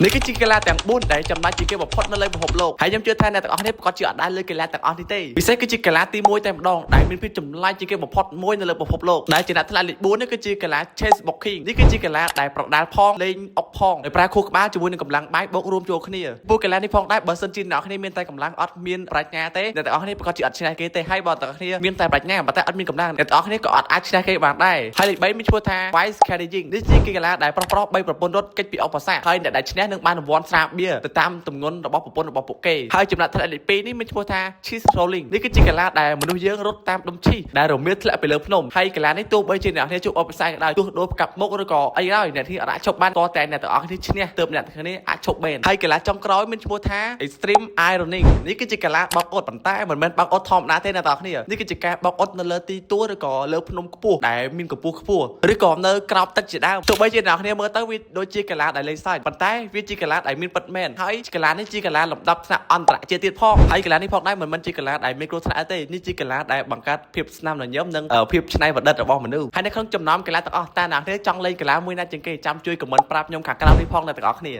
នេះគឺជាកីឡាទាំង4ដែលចម្លែកជាងគេបំផុតនៅលើពិភពលោកហើយខ្ញុំជឿថាអ្នកទាំងអស់គ្នាប្រាកដជាអត់ដែលលើកីឡាទាំងអស់នេះទេពិសេសគឺជាកីឡាទី1តែម្ដងដែលមានភាពចម្លែកជាងគេបំផុតមួយនៅលើពិភពលោកដែលជាអ្នកថ្នាក់លេខ4នេះគឺជាកីឡា chess boxing នេះគឺជាកីឡាដែលប្រដាល់ផងលេងអុកផងដោយប្រើខួរក្បាលជាមួយនឹងកម្លាំងបាយបូករួមចូលគ្នាពួកកីឡានេះផងដែរបើសិនជាអ្នកនរគ្នាមានតែកម្លាំងអត់មានប្រាជ្ញាទេអ្នកទាំងអស់គ្នាប្រាកដជាអត់ឈ្នះគេទេហើយបើទាំងអស់គ្នាមានតែប្រាជ្ញាប៉ុន្តែអត់មានកម្លាំងអ្នកទាំងអស់គ្នាក៏អត់អាចឈ្នះគេបានដែរហើយលេខ3មានឈ្មោះថា Vice Carrying នេះជាកីឡាដែលប្រុសប្រុស3ប្រពន្ធរត់គេចពីឧបសគ្គហើយអ្នកដែលឈ្នះនឹងបានរង្វាន់ស្រាបៀរទៅតាមទម្ងន់របស់ប្រពន្ធរបស់ពួកគេហើយចំណែកថ្នាក់លេខ2នេះមានឈ្មោះថា Cheese Rolling នេះគឺជាកីឡាដែលមនុស្សយើងរត់តាមដុំឈីសដែលរមៀលធ្លាក់ពីលើភ្នំហើយកីឡានេះទោះបីជាអ្នកគ្នាជួបឧបសគ្គក៏ដោយទោះដូរផ្កាប់មុខឬក៏អីហើយអ្នកที่អាចឈប់បានតតែអ្នកទាំងអស់គ្នាឈ្នះទើបអ្នកទាំងគ្នាអាចឈប់បានហើយកីឡាចុងក្រោយមានឈ្មោះថា Extreme Ironing នេះគឺជាកីឡាបោកអ៊ុតប៉ុន្តែមិនមែនបោកអ៊ុតធម្មតាទេអ្នកទាំងអស់គ្នានេះគឺជាការបោកអ៊ុតនៅលើទីទួលឬក៏លើភ្នំខ្ពស់ដែលមានកម្ពស់ខ្ពស់ឬក៏នៅក្រោមទឹកជាដើមទោះបីជាអ្នកគ្នាមើលទៅវាដូចជាកីឡាដែលលេងសើចប៉ុន្តែវាជាកីឡាដែលមានពិតមែនហើយកីឡានេះជាកីឡាលំដាប់ថ្នាក់អន្តរជាតិទៀតផងហើយកីឡានេះផងដែរមិនមែនជាកីឡាដែលមានគ្រោះថ្នាក់ទេនេះជាកីឡាដែលបង្កើតភាពស្នាមញញឹមនិងភាពច្នៃប្រឌិតរបស់មនុស្សហើយនៅក្នុងចំណោមកីឡាទាំងអស់តើអ្នកគ្នាចង់លេងកីឡាមួយណាជាងគេចាំជួយ comment ប្រាប់ខ្ញុំខាងក្រោមនេះផងអ្នកទាំងអស់គ្នា។